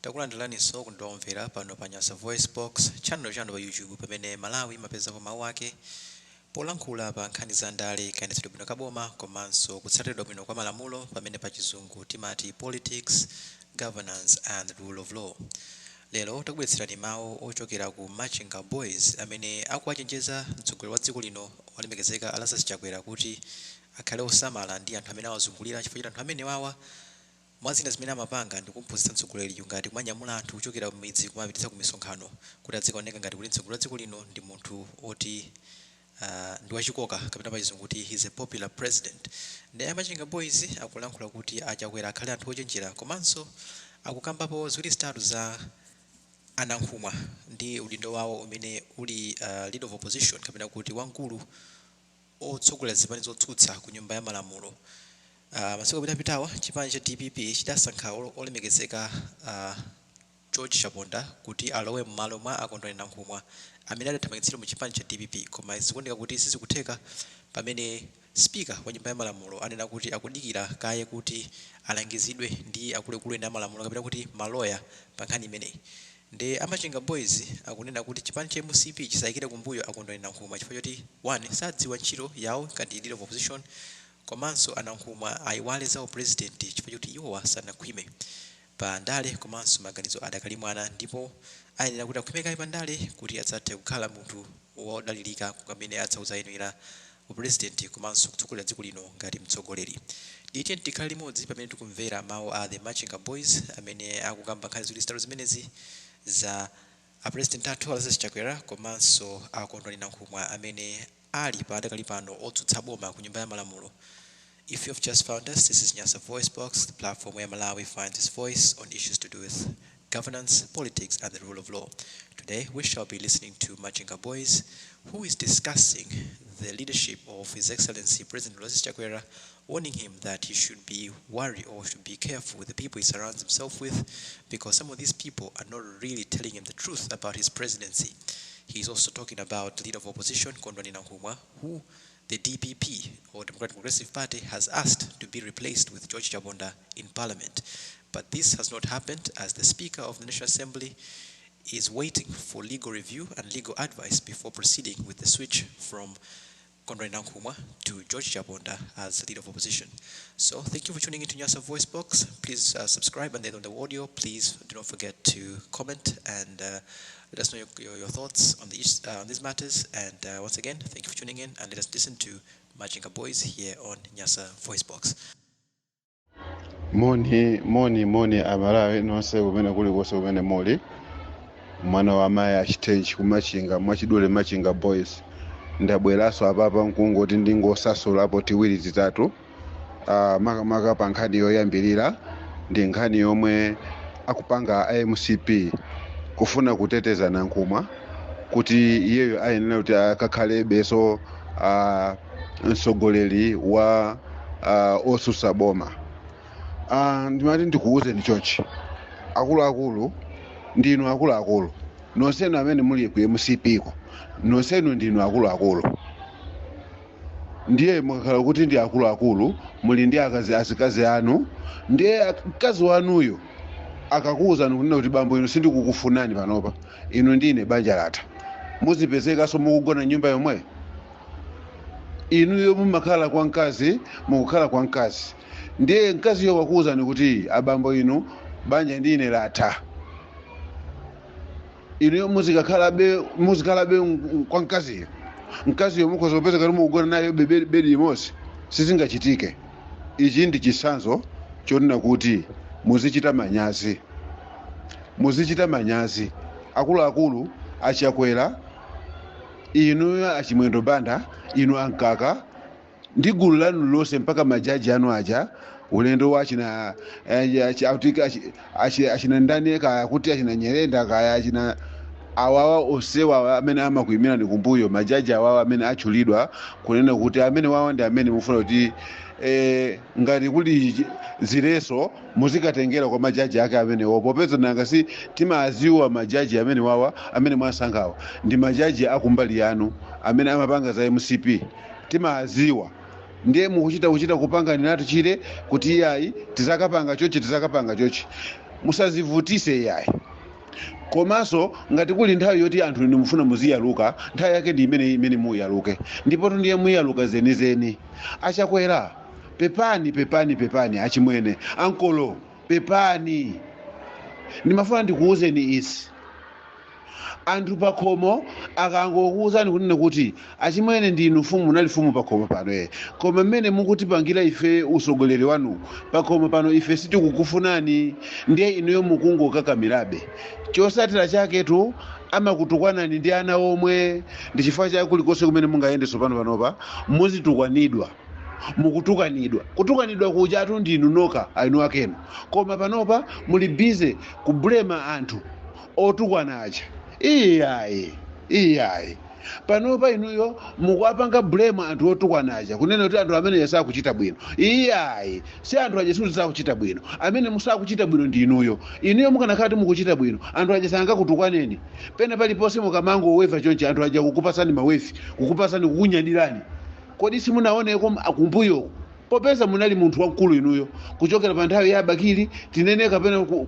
Takulandiraninso kundiomvera pano pa Nyasa Voice Box, channel chanu pa YouTube pamene Malawi imapezako mawu ake polankhula pa nkhani za ndale, kayendetsedwe bwino ka boma komanso kutsatiridwa bwino kwa malamulo, pamene pa Chizungu timati politics, governance and the rule of law. Lero takubweretserani mawu ochokera ku Machinga Boys amene akuwachenjeza mtsogoleri wa dziko lino olemekezeka Lazarus Chakwera kuti akhale osamala ndi anthu amene awazungulira, chifukwa choti anthu amene wawa mwa zina zimene amapanga ndikumphunzitsa mtsogoleriyu ngati kumanyamula anthu kuchokera kumidzi kumapititsa ku misonkhano kuti azikaoneka ngati kuti mtsogoleri wa dziko lino ndi munthu oti ndi wachikoka, kapena pachizungu kuti he's a popular president. Ndi Amachinga Boys akulankhula kuti aChakwera akhale anthu ochenjera, komanso akukambapo ziwiri zitatu za aNankhumwa ndi udindo wawo umene uli leader of opposition, kapena kuti wamkulu otsogolera zipani zotsutsa ku Nyumba ya Malamulo. Masiku apitapitawa chipani cha DPP chidasankha olemekezeka George Chaponda kuti alowe m'malo mwa aKondwani Nankhumwa amene adathamangitsidwa mu chipani cha DPP, koma zikuoneka kuti sizikutheka pamene Speaker wa Nyumba ya Malamulo anena kuti akudikira kaye kuti alangizidwe ndi akuluakulu ena amalamulo, kapena kuti maloya, pa nkhani imeneyi. Ndi Amachinga Boys akunena kuti chipani cha MCP chisayikire kumbuyo aKondwani Nankhumwa chifukwa choti 1 sadziwa ntchito yawo ngati leader of opposition, komanso aNankhumwa ayiwale za upresident chifukwa choti iwowa sanakhwime pa ndale komanso maganizo adakali mwana, ndipo ayenera kuti akhwime kaye pa ndale kuti adzathe kukhala munthu wodalirika amene adzauzayenera upresident komanso kutsogolera dziko lino ngati mtsogoleri. Ndiye tikhale limodzi pamene tikumvera mawu a the Machinga Boys amene akukamba nkhani ziwiri zitatu zimenezi za apresident athu Lazarus Chakwera komanso aKondwani Nankhumwa amene ali padakali pano otsutsa boma ku Nyumba ya Malamulo. If you've just found us, this is Nyasa Voice Box, the platform where Malawi finds its voice on issues to do with governance, politics, and the rule of law. Today, we shall be listening to Machinga Boys, who is discussing the leadership of His Excellency President Lazarus Chakwera, warning him that he should be wary or should be careful with the people he surrounds himself with, because some of these people are not really telling him the truth about his presidency. He is also talking about the leader of opposition, Kondwani Nankhumwa, who the DPP, or Democratic Progressive Party, has asked to be replaced with George Chaponda in Parliament. But this has not happened, as the Speaker of the National Assembly is waiting for legal review and legal advice before proceeding with the switch from Kondwani Nankhumwa to George Chaponda as leader of opposition. So thank you for tuning into Nyasa Voice Box. Please subscribe, and then on the audio, please do not forget to comment and let us know your thoughts on these matters. And once again, thank you for tuning in, and let us listen to Machinga Boys here on Nyasa Voice Box. Moni, moni, moni Amalawi nonse kumene kulikonse kumene muli. Mwana wa amayi achitenji kuMachinga, mwachidule Machinga Boys. Ndabweranso apapa nkungoti ndingosasulapo tiwiri titatu, makamaka pa nkhani yoyambirira ndi nkhani yomwe akupanga MCP kufuna kuteteza Nankhumwa kuti iyeyo ayenera kuti akakhalebenso mtsogoleri wa osusa boma. Ndimati ndikuwuzeni chonchi, akuluakulu, ndinu akuluakulu nonsenu amene muli ku MCP ko, nonsenu ndinu akuluakulu. Ndiye mukakhala kuti ndi akuluakulu, muli ndi akazi, azikazi anu, ndiye mkazi wanuyo akakuwuzani kunena kuti, "Bambo, inu sindikukufunani panopa, inu ndine banja latha," muzipezekanso mukugona nyumba yomwe? Inuyo mumakhala kwa mkazi, mukukhala kwa mkazi, ndiye mkaziyo wakuwuzani kuti, "Abambo, inu banja ndine latha," inuyo muzikhalabe kwa mkaziyo? Mkaziyo mukhoza kupeza kuti mukugona nayo bedi imodzi? Sizingachitike. Ichi ndi chitsanzo chonena kuti muzichita manyazi, muzichita manyazi, akuluakulu aChakwera, inuyo aChimwendo Banda, inu aMkaka ndi gulu lanu lonse, mpaka majaji anu aja, ulendo wa achina achina ndani kaya, kuti achina Nyerenda kaya, achina awawa onsewa amene amakuyimirani kumbuyo, majaji awawa amene atchulidwa kunena kuti amene wawa ndi amene mufuna kuti ngati kuli zileso muzikatengera kwa majaji ake amenewo, popeza nanga si timaziwa majaji amene wawa amene mwasankhawa ndi majaji akumbali yanu amene amapanga za MCP, timaziwa. Ndiye mukuchita kuchita kupanga natu chile kuti iyayi, tizakapanga chochi, tizakapanga chochi. Musazivutise yayi. Komanso ngati kuli nthawi yoti anthu inu mufuna muziyaluka, nthawi yake ndi imene imene muyaluke, ndipo ndiye muyaluka zenizeni. Achakwera, pepani, pepani, pepani. Achimwene, ankolo, pepani. Ndimafuna ndikuwuzeni izi: anthu pakhomo akangokuwuzani kunena kuti, "Achimwene, ndinu fumu, munali fumu pakhomo pano, koma mmene mukutipangira ife usogoleri wanu pakhomo pano, ife sitikukufunani," ndiye inuyo mukungokakamirabe, chosatira chaketu amakutukwanani ndi ana omwe. Ndi chifukwa chake kulikonse kumene mungayende tsopano panopa muzitukwanidwa, mukutukanidwa. Kutukanidwa kujatu ndinu noka ainu akenu, koma panopa muli busy kubulema anthu otukwana aja. Iyayi, iyayi, panopa inuyo mukuwapanga blame anthu otukwana aja, kunena kuti anthu amene sakuchita bwino. Iyayi, si anthu aja sikuti sakuchita bwino. Amene musakuchita bwino ndi inuyo. Inuyo mukanakhala kuti mukuchita bwino, anthu aja sangakutukwaneni. Pena paliponse mukamangoweva chonchi, anthu aja kukupasani ma wave, kukupasani, kukunyadirani. Kodi simunaoneko kumbuyo, popeza munali munthu wamkulu inuyo kuchokera pa nthawi ya Bakili, tinene, kapena ku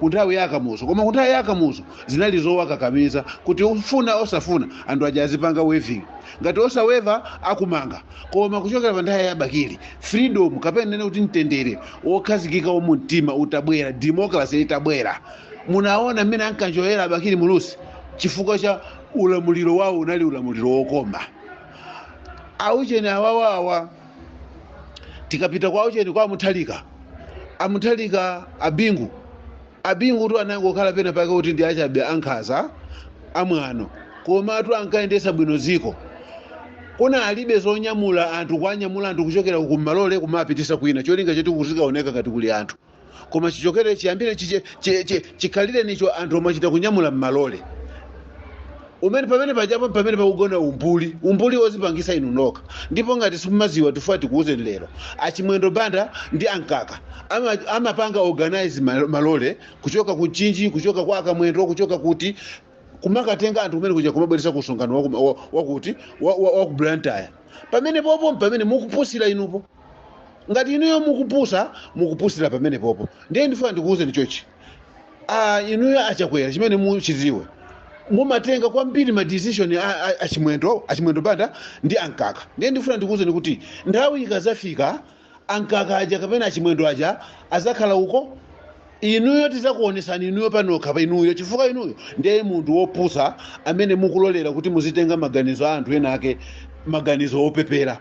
nthawi ya Akamuzo? Koma ku nthawi ya Akamuzo zinali zowakakamiza kuti ufuna osafuna anthu aja azipanga waving, ngati osaweva akumanga. Koma kuchokera pa nthawi ya Bakili, freedom, kapena nene kuti mtendere wokhazikika wamumtima utabwera, democracy itabwera, munaona mmene ankanjoyera Bakili Muluzi chifukwa cha ulamuliro wawo unali ulamuliro wokoma. Aucheni awawawa, tikapita kwa aucheni, kwa Amuthalika, Amuthalika, Abingu, Abingu tu anangokhala pena pake kuti ndi achabe, ankhaza, amwano, komatu ankayendesa bwino ziko. Kuna alibe zonyamula anthu, kwanyamula anthu kuchokera kummalole kumapitisa kwina, cholinga choti kuzikaoneka ngati kuli anthu, koma chichokere chiyambire chikhalire nicho anthu omachita kunyamula mmalole umene pamene pajapo, pamene pakugona umbuli, umbuli wozipangisa inu nokha. Ndipo ngati simumaziwa, tifuna tikuwuzeni lero, Achimwendo Banda ndi Ankaka amapanga organize malole kuchoka ku Mchinji, kuchoka kwa Akamwendo, kuchoka kuti, kumakatenga anthu kumene kuja, kumabweresa kusonkhano wakuti wa ku Blantyre. Pamene popo pamene mukupusira inupo, ngati inuyo mukupusa, mukupusira pamene popo. Ndiye ndifuna ndikuwuzeni chochi: inuyo Achakwera, chimene muchiziwe, mumatenga kwambiri ma decision Achimwendo, Achimwendo Banda ndi Ankaka. Ndiye ndifuna ndikuwuzeni kuti nthawi ikazafika, Ankaka aja kapena Achimwendo aja azakhala uko, inuyo tizakuonesani inuyo panokha pa inuyo, chifukwa inuyo ndiye munthu wopusa amene mukulolera kuti muzitenga maganizo a anthu ena ake, maganizo opepera.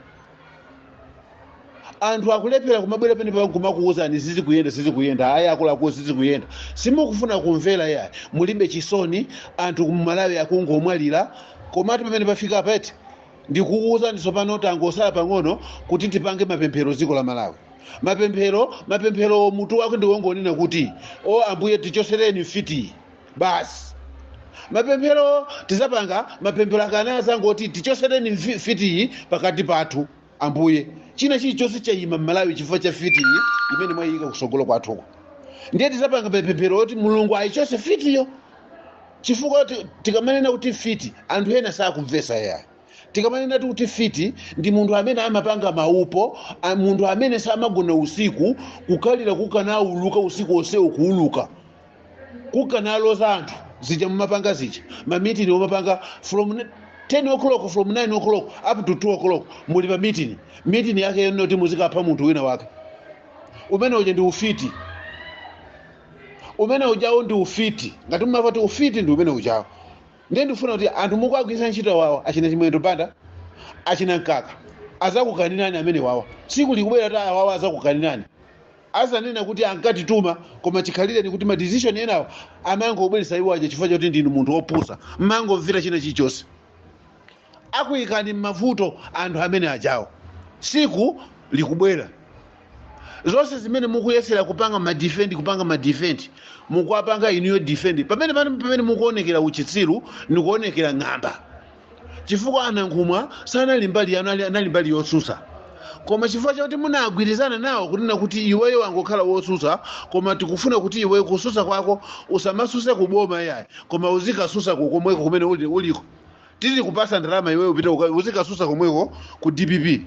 Anthu akulephera kumabwera pene kumakuwuzani sizikuyenda, sizikuyenda, ayi akuluakulu, sizikuyenda. Simukufuna kumvera yayi, mulibe chisoni. Anthu kumalawi akungomwalira, komatu pamene pafika pete, ndikukuwuzani tsopano, tangosala pang'ono kuti tipange mapemphero dziko la Malawi. Mapemphero, mapemphero mutu wake ndiwongonena kuti, "O Ambuye, tichosereni mfiti," basi. Mapemphero tizapanga mapemphero akana azangoti, "Tichosereni mfitiyi pakati pathu, Ambuye." China chilichonse chayima mmalawi chifukwa cha fitiyi imene mwayika kusogolo kwathuko. Ndiye tizapanga mapemphero oti Mulungu ayichose fitiyo, chifukwa tikamanena kuti fiti, anthu ena sakumvesa yayi. Tikamanena kuti fiti ndi munthu amene amapanga maupo, munthu amene samagona usiku, kukhalira kukanauluka usiku onsewo, kuuluka kukanaloza anthu, zija mumapanga zija, ma meeting omapanga from 10 o'clock, from 9 o'clock up to 2 o'clock, muli pa meeting. Meeting yake yonoti muzikapha munthu wina wake, umene uja ndi ufiti. Umene ujawo ndi ufiti. Ngati mumava kuti ufiti ndi umene ujawo. Ndiye ndifuna kuti anthu mukuagwiritsa ntchito wawa, achina Chimwendo Banda, achina Mkaka, azakukaninani amene wawa. Tsiku likubwera ta awawa azakukaninani, azanena kuti ankatituma, koma chikhalireni kuti ma decision enawo amangobweresa iwo aja, chifukwa choti ndinu munthu wopusa, mmangomvera china chilichonse. Akuyikani m'mavuto anthu amene ajawo. Siku likubwera, zonse zimene mukuyesera kupanga ma defend, kupanga ma defend, mukuapanga inuyo defend pamene pamene mukuonekera uchitsiru, nikuonekera ng'amba, chifukwa Anankhumwa sanali mbali yanu, anali mbali yotsutsa. Koma chifukwa chakuti munagwirizana nawo kunena kuti iweyo wangokhala wotsutsa, koma tikufuna kuti iweyo kutsutsa kwako usamasuse kuboma yayi, koma uzikasusa komweko kumene uliko, tili kupasa ndalama, iweyo upite uzikasusa komweko ku DPP.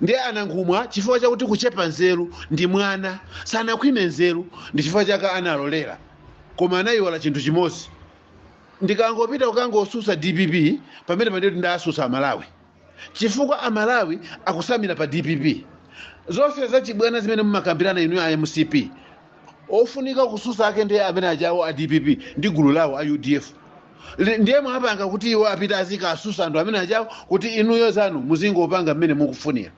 Ndiye anankhumwa, chifukwa chakuti kuchepa nzeru, ndi mwana, sanakhwime nzeru, ndi chifukwa chake analolera. Koma anayiwala chinthu chimodzi: ndikangopita kukangosusa DPP pamene panditi ndasusa Amalawi, chifukwa Amalawi akusamira pa DPP. Zonse zachibwana zimene mumakambirana inu a MCP, ofunika kususa ake ndiye amene ajawo a DPP ndi gulu lawo a UDF. Ndiye mwapanga kuti iwo apita azikasusa anthu amene ajawo, kuti inuyo zanu muzingopanga mmene mukufunira.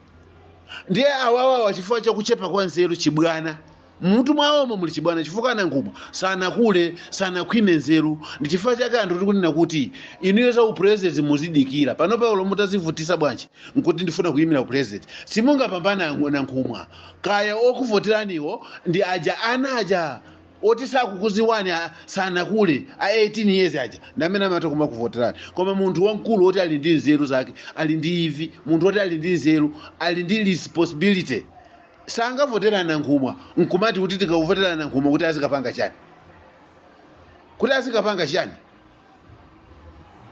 Ndiye awawawa, chifukwa chakuchepa kwa nzeru, chibwana mmutu mwawomo muli chibwana, chifukwa anankhumwa sanakule, sanakhwime nzeru. Ndi chifukwa chake anthu tikunena kuti inuyo za upresident muzidikira. Pano paulo mutazivutisa bwanji nkuti ndifuna kuyimira upresident, simungapambana nankhumwa. Kaya okuvoteraniwo ndi aja ana aja oti sakukuziwani, sanakule, a 18 years aja, ndi amene amati kumakuvoterani. Koma munthu wamkulu oti ali ndi nzeru zake, ali ndi ivi, munthu oti ali ndi nzeru, ali ndi responsibility, sangavotera nankhumwa nkumati kuti tikavotera nankhumwa kuti azikapanga chani? Kuti azikapanga chani?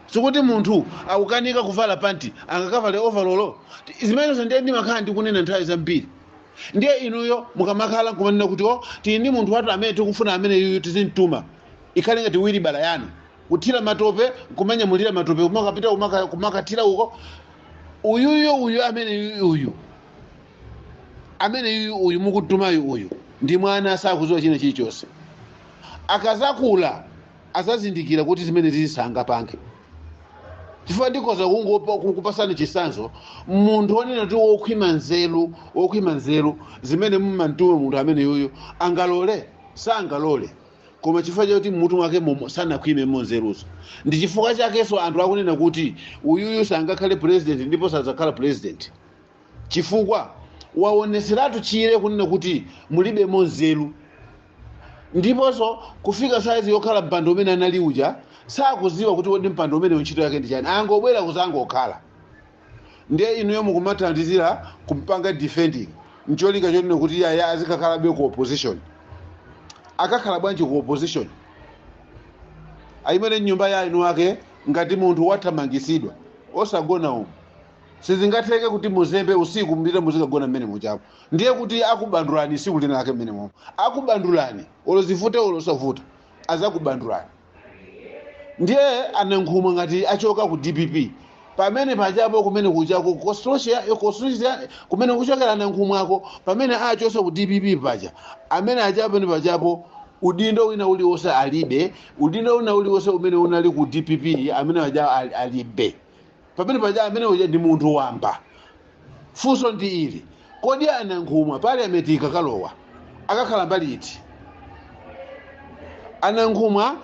Sikuti munthu akukanika kuvala panti, angakavale overall? Zimenezo ndiye ndimakhala ndikunena nthawi zambiri. Ndiye inuyo mukamakhala nkumanena kuti o, tili ndi munthu watu amene tikufuna, amene yuyu tizimtuma, ikhale ngati wheelbarrow yanu kuthira matope, nkumanyamulira matope, kumakapita kumakathira uko. Uyuyo uyu amene yuyu uyu amene yuyu uyu mukutumayu, uyu ndi mwana, sakuziwa china chilichonse. Akazakula azazindikira kuti zimene zisangapange. Chifukwa ndikhoza kukupasani chisanzo: munthu wonena kuti wokhwima nzeru, wokhwima nzeru, zimene mumantuma munthu amene yuyu angalole? Sangalole. Koma chifukwa chakuti mmutu mwake momo sanakhwimemo nzeruzo, ndi chifukwa chakenso anthu akunena kuti uyuyu sangakhale president ndipo sadzakhala president, chifukwa waoneseratu chire kunena kuti mulibemo nzeru. Ndiponso kufika saizi yokhala mpando umene anali uja, sakuziwa kuti kodi mpando umene ntchito yake ndi chani, angobwera kuzangokhala. Ndiye inuyo mukumathandizira kumpanga defending ncholinga chonena kuti yaya azikakhalabe ku opposition. Akakhala bwanji ku opposition ayimene nyumba ya inu ake? Ngati munthu wathamangisidwa, osagona umu, sizingatheke kuti muzembe usiku mbite muzikagona mmene muchapo. Ndiye kuti akubandulani siku lina lake mmene momwe akubandulani, olo zivute olo osavuta, azakubandulani. Ndiye anankhumwa ngati achoka ku DPP pamene pachapo, kumene kuchako constituency kumene kuchokera anankhumwako, pamene achosa ku DPP paja, amene achapo pamene pachapo udindo wina uliwonse alibe. Udindo wina uliwonse umene unali ku DPP amene aja alibe pamene paja. Amene uja ndi munthu wamba. Funso ndi ili: kodi anankhumwa parliament ikakalowa akakhala mbali iti? Anankhumwa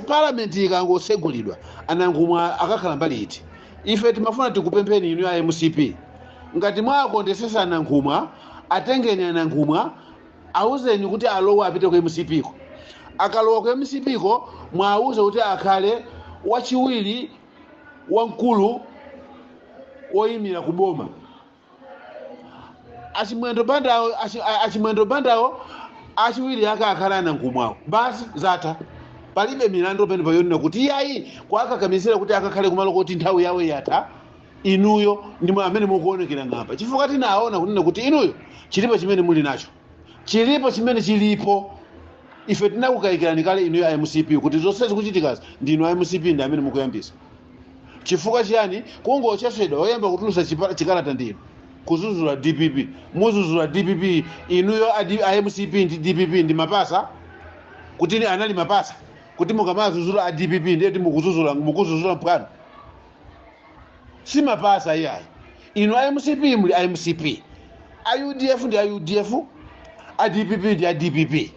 parliament ikangosegulidwa, anankhumwa akakhala mbali iti? Ife timafuna tikupempheni inu ya MCP, ngati mwakondesesa anankhumwa, atengeni anankhumwa, auzeni kuti alowe apite ku MCP ko. Akalowa ku MCP ko, mwauze kuti akhale wachiwiri wamkulu woyimira kuboma. Achimwendo Bandawo, achimwendo Bandawo achiwiri ake akhala anankhumwawo. Basi, zatha. Palibe milandu pene payonena kuti iyayi, kwakakamisira kuti akakhale kumalo kuti nthawi yawo yatha. Inuyo ndimwe amene mukuonekera ng'amba, chifukwa tinaona kunena kuti inuyo chilipo chimene muli nacho, chilipo chimene chilipo. Ife tinakukayikirani kale inuyo a MCP kuti zonse zikuchitikazi ndinu a MCP ndi amene mukuyambisa. Chifukwa chiyani? Kungochesedwa, oyamba kutulusa chikalata ndinu, kuzuzula DPP. Muzuzula DPP inuyo a MCP ndi DPP ndi mapasa, kuti anali mapasa kuti mukamazuzula a DPP ndiye ti mukuzuzula mphwanu? Si mapasa iyayi. Inu a MCP muli a MCP, a UDF ndi a UDF, a DPP ndi a DPP.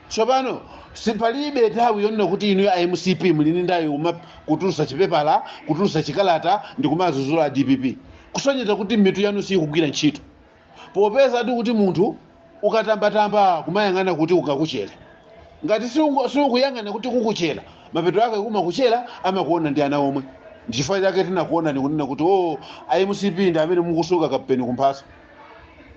Tsopano sipalibe nthawi yonena kuti inu a MCP muli ndi nthawi kutulusa chipepala, kutulusa chikalata ndi kumazuzula a DPP, kusonyeza kuti mitu yanu sikugwira ntchito. Popeza ti kuti munthu ukatambatamba kumayang'ana kuti ukakuchera, ngati siukuyang'ana kuti kukuchera, mapeto ake kumakuchera, amakuona ndi ana omwe. Ndichifukwa chake tinakuona ndikunena kuti o, a MCP ndi amene mukusuka kapeni kumphasa.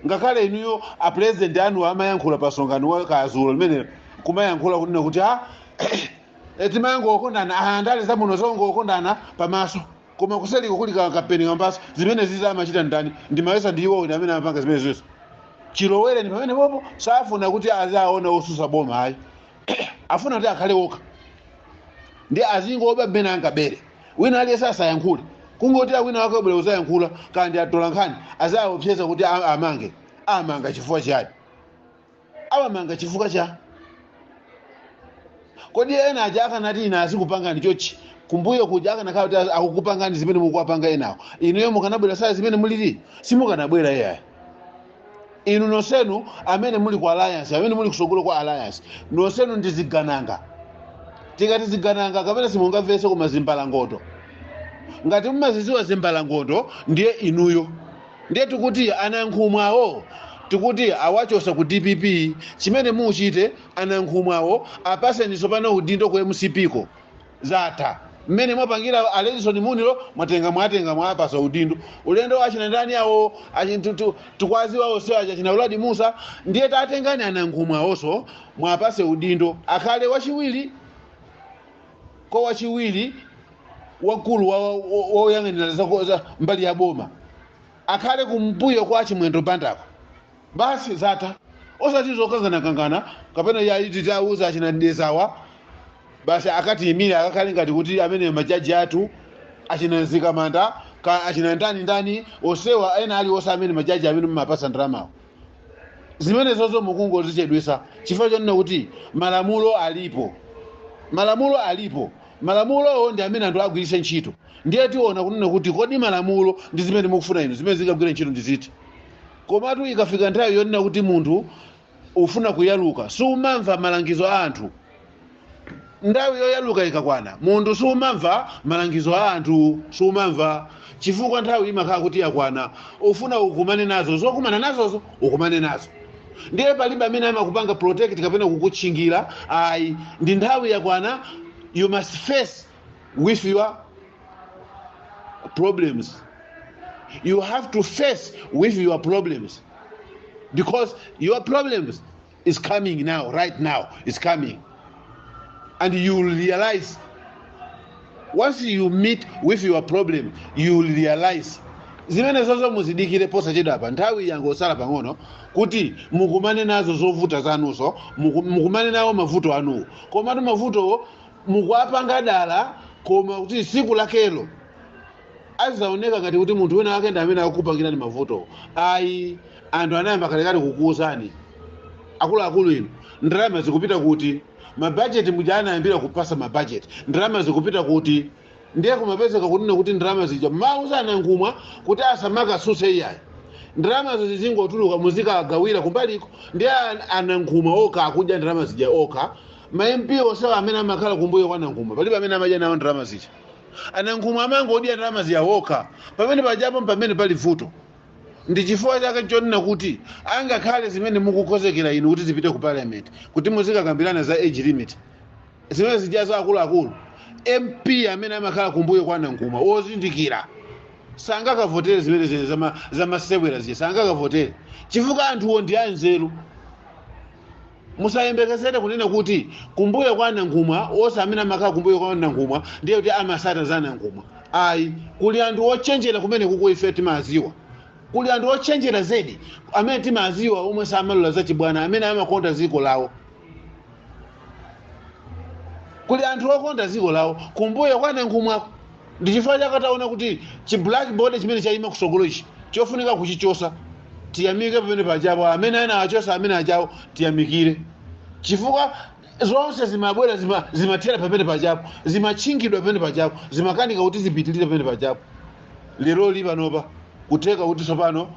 Ngakhale inuyo a president anu amayankhula pa msonkhano wa kazulo limene kumayankhula kunena kuti a timayangokondana, andale zamuno zongokondana pamaso, koma Koma kuseliko kuli kapeni kambasa. Zimene zizi amachita ndani? Ndimayesa ndi iwo amene amapanga zimene zonse. Chilowere ni pamene popo safuna kuti azaona osusa boma, ayi. Afuna kuti akhale okha ndi azingoba mmene angabere. Wina aliyense asayankhule, kungoti wina wake ubwera uzayankhula kandi atola nkhani, azaopseza kuti amange. Amanga chifukwa chani? Awamanga chifukwa cha kodi ena aja akanati ine azikupangani chochi kumbuyo kuja, akanakhala kuti akukupangani zimene mukuwapanga enawo, inuyo mukanabwera saa zimene mulili? Simukanabwera iyayi. Inu nonsenu amene muli ku Alliance, amene muli kusogolo kwa Alliance, nonsenu ndi zigananga. Tikati zigananga kapena simungamvese, koma zimbalangondo, ngati mumaziziwa zimbalangondo, ndiye inuyo. Ndiye tikuti anankhumwawo, tikuti awachosa ku DPP. Chimene muchite, anankhumwawo apaseni tsopano udindo ku MCP ko. Zatha. Mmene mwapangira Aledison Munilo, mwatenga mwapasa udindo. Ulendo achina ndani awo, tikwaziwa onse aja, achina Uladi Musa. Ndiye tatengani anankhumwawonso mwapase udindo, akhale wachiwiri ko wachiwiri wamkulu woyang'anira za mbali ya boma, akhale kumbuyo kwa Chimwendo Bandako. Basi, zatha. Osati zokanganakangana kapena yaiti tauza achina Dezawa basi akatiyimire, akakhale ngati kuti amene majaji athu, achina Nzikamanda ka achina ndani ndani osewa, ena aliwonse amene majaji amene mumapasa ndalamawo. Zimene zozo mukungozichedwesa chifukwa chonena kuti malamulo alipo, malamulo alipo. Malamulowo ndi amene anthu agwiritse ntchito. Ndiye tiona kunena kuti kodi malamulo ndi zimene mukufuna inu, zimene zingagwire ntchito ndi ziti. Komatu ikafika nthawi yonena kuti munthu ufuna kuyaluka, sumamva malangizo a anthu. Nthawi yoyaluka ikakwana, munthu sumamva malangizo a anthu, sumamva, chifukwa nthawi imakhala kuti yakwana. Ufuna ukumane nazo, zokumana nazozo ukumane nazo. Ndiye palibe amene amakupanga protect kapena kukutchingira, ayi. Ndi nthawi yakwana, you must face with your problems. You have to face with your problems because your problems is coming now, right now is coming, and you will realize once you meet with your problem, you will realize. Zimene zozo muzidikire posachedwa apa. Nthawi yangosala pang'ono kuti mukumane nazo zovuta zanuzo, mukumane nawo mavuto anuwo. Komatu mavutowo mukuapanga dala, koma kuti siku lakelo azizaoneka ngati kuti munthu wina wake ndi amene akukupangirani mavuto. Ayi, anthu anayamba kalekale kukuwuzani, akuluakulu inu, ndalama zikupita kuti? Mabajeti muja anayambira kupasa mabajeti, ndalama zikupita kuti? Ndiye kumapezeka kunena kuti ndalama zija mauza anankhumwa kuti asamakasuse iyayi, ndalamazo zizingotuluka muzikagawira kumbaliko. Ndiye anankhumwa okha akudya ndalama zija okha. Ma MP onsewa amene amakhala kumbuyo kwa anankhumwa, palibe amene amadya nawo ndalama zija. Anankhumwa amangodya ndalama zija okha. Pamene pajapo pamene pali vuto. Ndi chifukwa chake chonena kuti angakhale zimene mukukonzekera inu kuti zipite ku parliament kuti muzikakambirana za age limit, zimene zijazo, akuluakulu, MP amene amakhala kumbuyo kwa anankhumwa ozindikira sangakavotere zimene zine zamasewera zija, sangakavotere chifukwa anthuwo ndi anzeru. Musayembekezere kunena kuti kumbuyo kwa anankhumwa onse amene amakhala kumbuyo kwa anankhumwa ndiye kuti amasata za anankhumwa, ayi. Kuli anthu ochenjera kumene kuku, ife timaziwa. Kuli anthu ochenjera zedi amene timaziwa, omwe samalola zachibwana, amene amakonda dziko lawo. Kuli anthu okonda dziko lawo kumbuyo kwa anankhumwako. Ndi chifukwa chake taona kuti chi blackboard chimene chayima kusogolo ichi chofunika kuchichosa. Tiyamike pamene pajapo amene ana achosa, amene ajawo tiyamikire, chifukwa zonse zimabwera zimathera pamene pajapo, zimatchingidwa pamene pajapo, zimakanika kuti zipitirire pamene pajapo. Lero li panopa kutheka kuti tsopano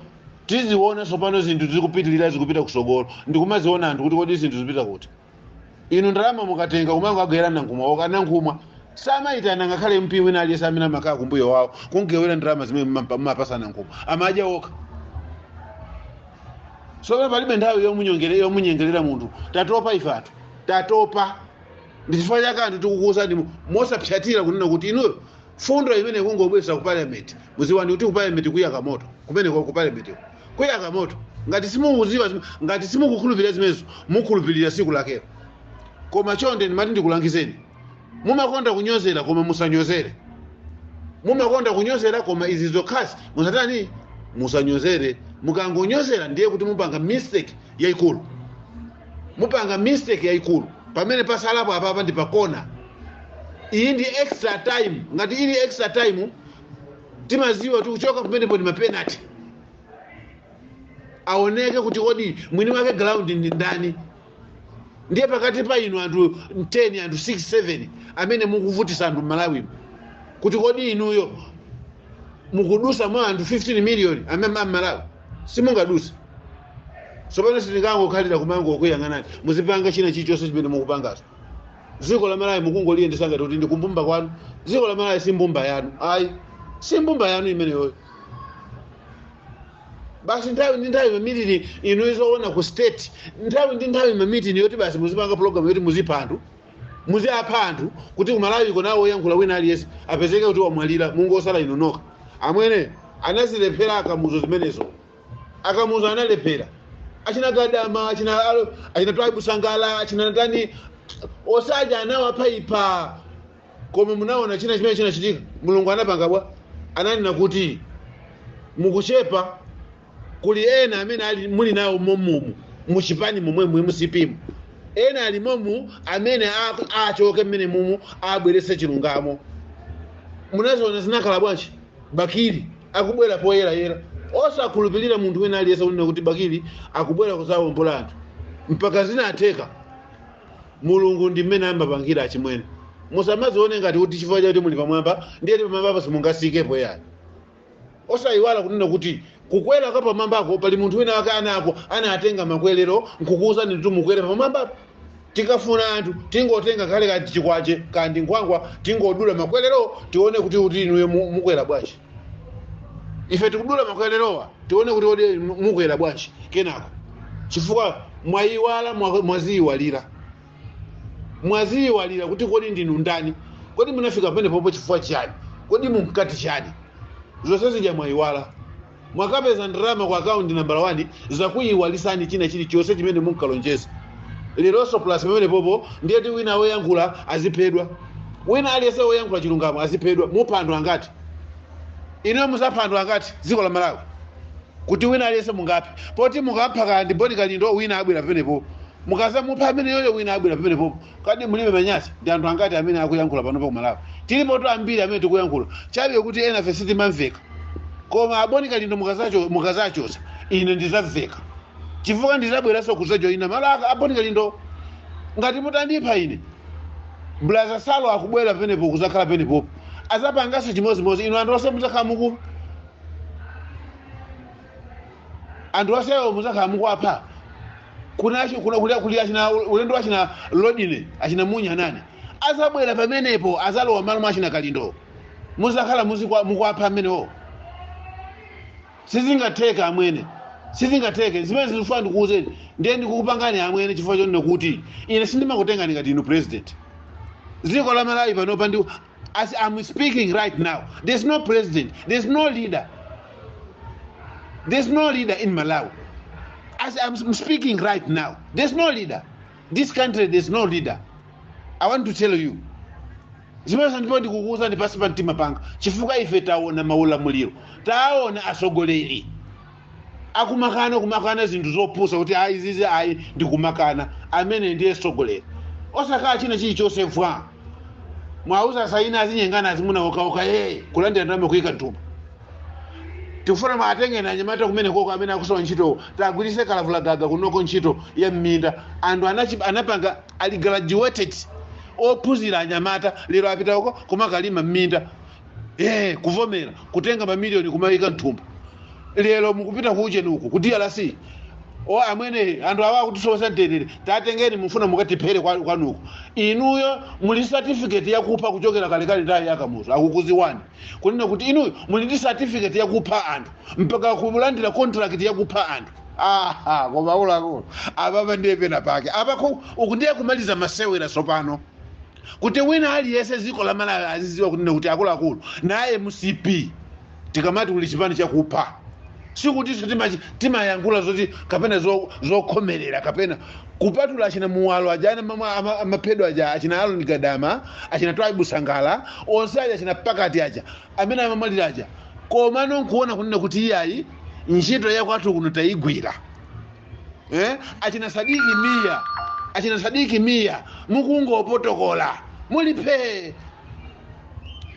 tiziona tsopano zinthu zikupitirira, zikupita kusogolo, ndikumaziona anthu kuti kodi zinthu zipita kuti? Inu ndalama mukatenga kumango agawira nankhumwa oka. Nankhumwa samayitana ngakhale MP wina aliyense amene amakhala kumbuyo wawo kungewera ndalama zimene mumapasa nankhumwa, amadya okha. So palibe nthawi yomunyengerera munthu. Tatopa ife athu, tatopa. Ndi chifukwa chake anthu tikukuwuzani mosapyatira kunena kuti inuyo fundo imene kungobweza ku parliament, muziwani kuti ku parliament kuyaka moto. Kumeneko ku parliament kuyaka moto. Ngati simukuziwa, ngati simukukhulupirira zimenezo, mukhulupirira siku lakelo. Koma chonde ndimati ndikulangizeni, mumakonda kunyozera, koma musanyozere. Mumakonda kunyozera, koma izi zokhasi musatani, musanyozere. Mukangonyozera ndiye kuti mupanga mistake yayikulu, mupanga mistake yayikulu. Pamene pasalapo apapa ndi pakona. Iyi ndi extra time. Ngati ili extra time, timaziwa kuti kuchoka pamenepo ndi mapenalty, aoneke kuti kodi mwini wake ground ndi ndani. Ndiye pakati pa inu anthu 10, anthu 6, 7 amene mukuvutisa anthu m'Malawimo, kuti kodi inuyo mukudusa mwa anthu 15 million amene am'Malawi? Simungadusa. Tsopano sitingangokhalira kumango kuyang'anani muzipanga china chilichonse chimene mukupangazo. Dziko la Malawi mukungoliyendesa ngati kuti ndi kumbumba kwanu. Dziko la Malawi si mbumba yanu, ayi, si mbumba yanu imeneyoyo. Basi, nthawi ndi nthawi mameeting inu izoona ku State, nthawi ndi nthawi mameeting yoti basi muzipanga program yoti muzipha anthu, muziapha anthu, kuti kuMalawi konawo woyankhula wina aliyense apezeke kuti wamwalira, mungosala inu nokha. Amwene, anazilephera aKamuzu zimenezo. AKamuzu analephera, achina Gadama, achina Twaibu Sangala, achina Natani osaja anawaphaipha. Koma munaona china chimene chinachitika? Mulungu anapanga bwa? Ananena kuti mukuchepa, kuli ena amene ali muli nawo momumu muchipani momwemu MCP, ena ali momu amene achoke mmene mumu, abweretse chilungamo. Munaziona zinakhala bwanji? Bakili akubwera poyerayera, osakhulupirira munthu wina aliyense kunena kuti Bakili akubwera kuzawombola anthu, mpaka zinatheka. Mulungu ndi mmene amapangira. Achimwene, musamazione ngati kuti chifukwa chakuti muli pamwamba ndiye pamwamba simungasikepo, yayi. Osayiwala kunena kuti kukwera kwa pamwambako pali munthu wina wake anako anatenga makwerero nkukuwuzani kuti mukwere pamwambapo. Tikafuna anthu tingotenga kale kati chikwache kandi nkhwangwa, tingodula makwerero, tione kuti inuyo mukwera bwanji. Ife tikudula makwererowa, tione kuti odi mukwera bwanji kenako, chifukwa mwayiwala, mwaziyiwalira, mwaziyiwalira kuti kodi ndinu ndani, kodi munafika pamene popo chifukwa chani, kodi munkati chani? Zonse zija mwayiwala. Mwakapeza ndalama ku account number 1, zakuyiwalisani china chilichonse chimene munkalonjeza. Leronso plus pamene popo ndiye ti wina woyankhula aziphedwa, wina aliyense woyankhula chilungamo aziphedwa. Mupha anthu angati inuyo? Muzapha anthu angati dziko la Malawi kuti wina aliyense mungaphe? Poti mukapha kandi Boni Kalindo, wina abwera pamenepo. Mukazamupha amene yoyo, wina abwera pamenepopo. Kadi mulibe manyazi? Ndi anthu angati amene akuyankhula panopa ku Malawi? Tilipo to ambiri amene tikuyankhula, chabe kuti ena fe sitimamveka. Koma aBoni Kalindo mukazachosa, ine ndizamveka, chifukwa ndizabweranso kuzajoyina malo aka aBoni Kalindo. Ngati mutandipha ine, Blaza Salo akubwera pamenepo kuzakhala pamenepopo, azapanganso chimodzimodzi. Inu anthu onse muzakhala muku anthu onsewo muzakhala mukuwapha. Kuna kuli achina ulendo, achina Lodine, achina Munya nani azabwera pamenepo, azalowa malo mwa achina Kalindo, muzakhala mukuwapha amenewo. Sizingatheka, amwene, sizingatheke. Zimene zikufuna ndikuwuzeni, ndiye ndikukupangani, amwene, chifukwa chonena kuti ine sindimakutengani ngati inu president. Dziko la Malawi panopa ndi, as I'm speaking right now, there's no president, there's no leader, there's no leader in Malawi. As I'm speaking right now, there's no leader. This country, there's no leader. I want to tell you zimene ndipo ndikukuwuzani pasi pa mtima panga, chifukwa ife taona maulamuliro, taona atsogoleri akumakana, kumakana zinthu zopusa kuti ayi, zizi ayi, ndikumakana. Amene ndiye tsogoleri, osakhala china chilichonse vwa mwauza saina azinyengana, azimuna okaoka, ye kulandira ndalama kuyika mtumba. Tikufuna mwatengeni anyamata kumene koko amene akusowa ntchito, tagwirise kalavula gaga kunoko ntchito ya mminda. Anthu anapanga ali graduated, ophunzira anyamata, lero apita uko kumakalima mminda, kuvomera kutenga mamiliyoni kumayika mthumba. Lero mukupita kuucheni uku ku DRC, o amwene, anthu awa akutisowesa mtendere, tatengeni, mufuna mukatiphere kwanuko. Inuyo muli certificate yakupha kuchokera kalekale, nthawi yaKamuzu akukuziwani kunena kuti inuyo muli ndi certificate yakupha anthu, mpaka kulandira contract yakupha anthu. Aha, koma ulakulu apapa ndiye pena pake apa uku ndiye kumaliza masewera tsopano, kuti wina aliyense dziko la Malawi aziziwa kunena kuti akuluakulu naye MCP, tikamati kuli chipani chakupha. Sikutinso timayankhula zoti kapena zokhomerera kapena kupatula achina Muwalo aja amaphedwa aja, achina Alon Gadama, achina Twaibu Sangala, onse aja, achina Pakati aja amene amamwalira aja. Komano nkuona kunena kuti iyayi, ntchito yakwathu kuno tayigwira, eh? Achina Sadiki Mia, achina Sadiki Mia, mukungopotokola mulipe.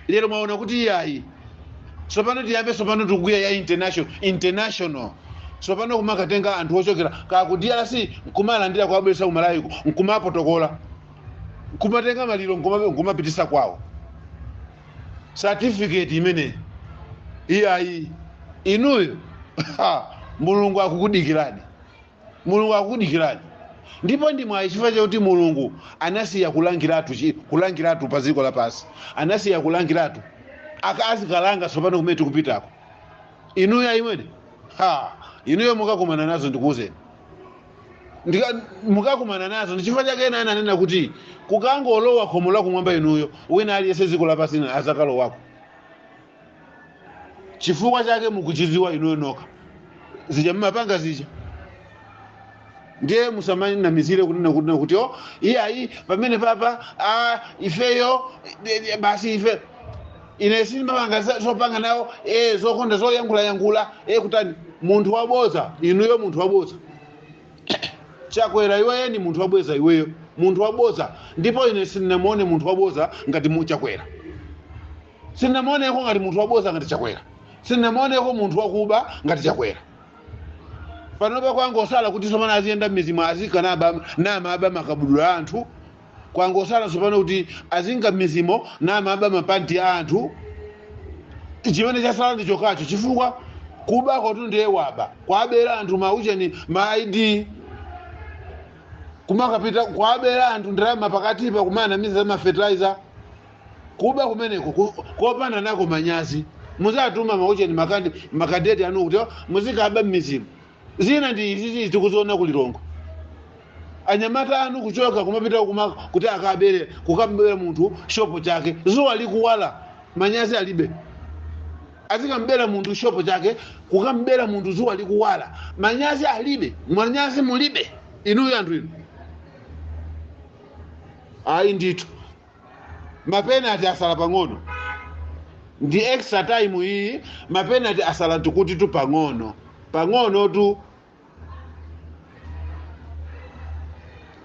Lero mwaona kuti iyayi, tsopano tiyambe, tsopano tikugwira ya international, international. Tsopano kumakatenga anthu ochokera ka ku DRC, nkumalandira, kuwabweretsa kumalayiko, nkumapotokola, nkumatenga maliro, nkumapitisa kwawo. Certificate imene iyayi, inuyo, ha, Mulungu akukudikirani, Mulungu akukudikirani. Ndipo ndi mwayi chifukwa chakuti Mulungu anasiya kulangiratu, kulangiratu pa dziko lapansi, anasiya kulangiratu akazikalanga. Tsopano kumene tikupitako, inuyo ayimwene, ha, inuyo mukakumana nazo. Ndikuwuzeni, mukakumana nazo. Ndi chifukwa chake ena ananena kuti kukangolowa khomo lakumwamba inuyo, wina aliyense dziko lapansi azakalowako. Chifukwa chake mukuchidziwa inuyo nokha, zija mumapanga zija. Ndiye musamanamizire kunena kuti o iyayi, pamene papa a ifeyo basi ife ine sindimapanga zopanga nawo zokonda zoyankhulayankhula kutani. Munthu waboza inuyo, munthu waboza Chakwera, iweyo ni munthu wabweza, iweyo munthu waboza. Ndipo ine sindinamuone munthu waboza ngati mu Chakwera, sindinamuoneko ngati munthu waboza ngati Chakwera, sindinamuoneko munthu wakuba ngati Chakwera. Panopa kwangosala kuti tsopano aziyenda m'mizimu, azika namaba makabudula a anthu. Kwangosala tsopano kuti azinga m'mizimo namaba mapanti a anthu. Chimene chasala ndi chokacho, chifukwa kubako tu ndiye waba, kwabera anthu maucheni, ma ID, kumakapita kwabera anthu ndalama pakatipa, kumanamiza ma fertilizer. Kuba kumeneko kopanda nako manyazi. Muzatuma maucheni makandi makadeti anu kuti muzikaba m'mizimu. Zina ndi izizi tikuziona kulilongo, anyamata anu kuchoka kumapita kuma kuti akabere, kukabera munthu shopo chake zuwa likuwala, manyazi alibe. Azikambera munthu shopo chake, kukambera munthu zuwa likuwala, manyazi alibe, manyazi mulibe inuyo anthu inu. Ayi ndithu, mapenati asala pang'ono, ndi extra time iyi. Mapenati asala tikuti tu pang'ono pang'ono tu.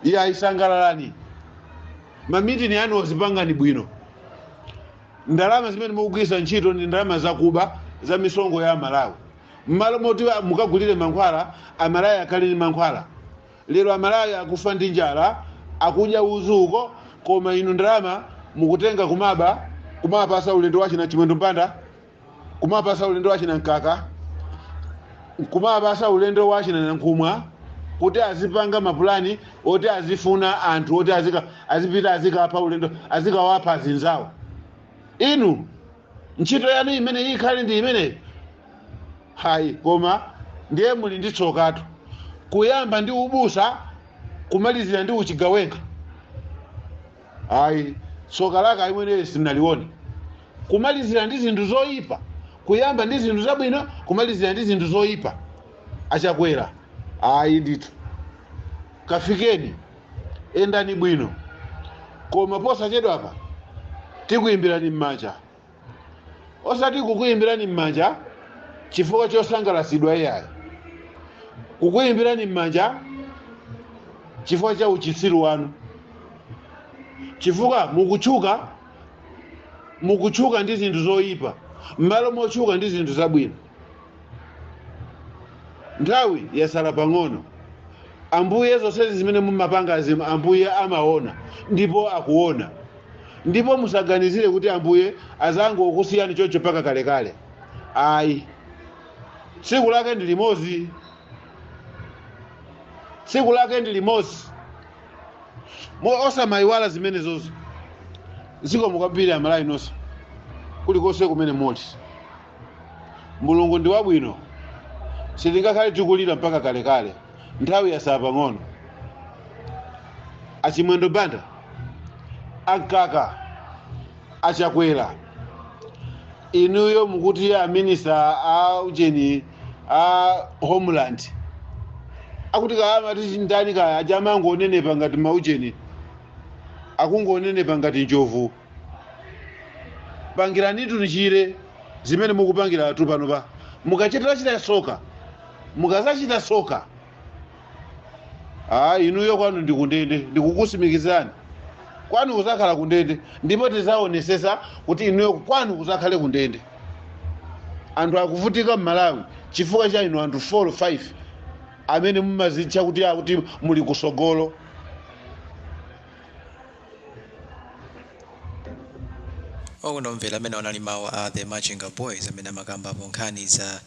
Iye ayisangalalani, mamitini anu ozipangani bwino. Ndalama zimene mukugwiritsa ntchito ndi ndalama zakuba za misongo ya Amalawi. Mmalo moti mukagulire mankhwala Amalawi, akhale ndi mankhwala. Lero Amalawi akufa ndi njala, akudya uzuko, koma inu ndalama mukutenga kumaba, kumapasa ulendo wachina Chimwendo Mpanda, kumapasa ulendo wachina Mkaka, kumapasa ulendo wachina Nankhumwa, kuti azipanga mapulani oti azifuna anthu oti azipita azikapha ulendo, azikawapha azinzawo. Inu ntchito yanu imene ikhale ndi imeneyi? Hayi, koma ndiye muli ndi tsokatu, kuyamba ndi ubusa, kumalizira ndi uchigawenga. Ayi, tsoka lake ayimweneyo sitinalione. Kumalizira ndi zinthu zoyipa, kuyamba ndi zinthu zabwino, kumalizira ndi zinthu zoyipa. Achakwera, ayi ndithu, kafikeni, endani bwino, koma posachedwapa tikuyimbirani m'manja. Osati kukuyimbirani m'manja chifukwa chosangalasidwa, iyayi, kukuyimbirani m'manja chifukwa cha uchitsiru wanu, chifukwa mukutchuka, mukutchuka ndi zinthu zoyipa m'malo motchuka ndi zinthu zabwino. Nthawi yasala pang'ono. Ambuye, zonsezi zimene mumapanga, Ambuye amaona ndipo akuona. Ndipo musaganizire kuti Ambuye azangokusiyani choncho paka kalekale, ayi. Tsiku lake ndi limodzi, tsiku lake ndi limodzi. Osamayiwala zimenezozo. Zikomo kwambiri Amalawi nonse kulikonse kumene muli. Mulungu ndi wabwino, sitingakhale tikulira mpaka kalekale. Nthawi yasala pang'ono. Achimwendo Banda, Ankaka, Achakwera, inuyo mukuti a minister a ujeni. A Homeland akuti kaamati ndani kaya aja amangonenepa ngati maucheni, akungonenepa ngati njovu. Pangiranitu njire zimene mukupangira tu pano pa mukachitira chita soka, mukazachita soka, ah, inuyo kwanu ndikundende. Ndikukusimikizani, kwanu kuzakhala kundende, ndipo tizaonesesa kuti inuyo kwanu kuzakhale kundende. Anthu akuvutika m'Malawi chifukwa cha inu anthu 4 5 amene mumazitcha kuti akuti muli kusogolo. Okondwa omvera, amene anali mawu a The Machinga Boys amene amakambapo nkhani za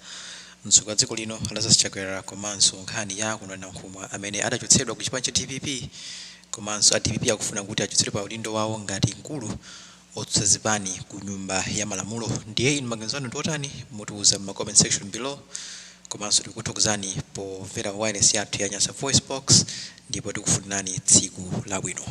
mtsogoleri wa dziko lino Lazarus Chakwera, komanso nkhani ya Kondwani Nankhumwa amene adachotsedwa ku chipani cha DPP, komanso a DPP akufuna kuti achotsedwe pa udindo wawo ngati mkulu otsutsa zipani ku Nyumba ya Malamulo. Ndiye inu maganizo anu ndi otani? Mutiuza mu comment section below. Komanso tikuthokozani pomvera wireless yathu ya Nyasa Voice Box, ndipo tikufunirani tsiku labwino.